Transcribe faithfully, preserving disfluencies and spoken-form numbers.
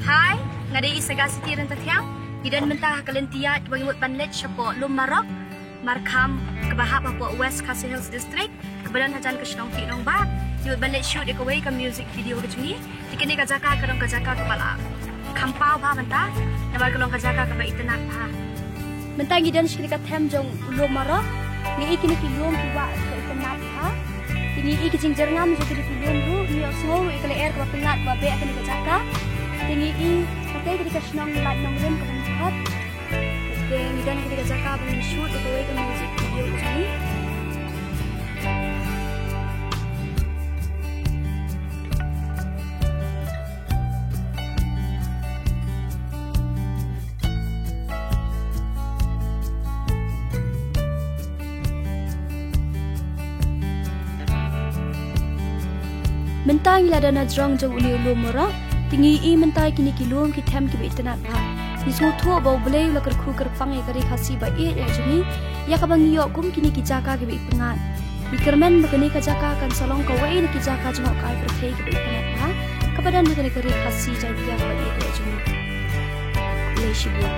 Hi, nga dei i Saga Siti Ryntathiang. Ngi don mynta ha ka lynti ïaid ba ngi mut ban leit shapoh Lum Marok, Markham, kaba hap hapoh West Khasi Hills District, kaba don hajan ka shnong Thih Nongbah. Ngi mut ban leit shoot ïa kawei ka music video ka jong ngi. Te kane ka jaka ka long ka jaka kaba la kham paw bha mynta, namar ka long ka jaka kaba itynnad bha. Mynta ngi don sha kane ka them jong u Lum Marok. Ngi i kine ki lum ki wah kiba itynnad bha. Te ngi i ki jingjyrngam jong kine ki lum ruh, ngi ïohsngew ïa ka lyer kaba pyngngad kaba beh ha kane ka jaka. Te ngi i katei kane ka shnong Laiñ Nongrim kaba nyngkong. Te ngi don ha kane ka jaka ban shoot ïa kawei ka music video ka jong ngi. Mynta ngi la don hajrong jong une u Lum Marok, te ngi i mynta kine ki lum ki them kiba itynnad bha. Ngi sngewthuh ba U Blei u la kyrkhu kyrpang ïa ka Ri Khasi ba ïeit ïa jong ngi, ïa kaba ngi ïoh kum kine ki jaka kiba itynnad. Ngi kyrmen ba kane ka jaka kan sa long kawei na ki jaka jngohkai pyrthei kiba itynnad bha, kaba don ha kane ka Ri Khasi Jaiñtia kaba ïeit ïa jong ngi. Khublei shibun.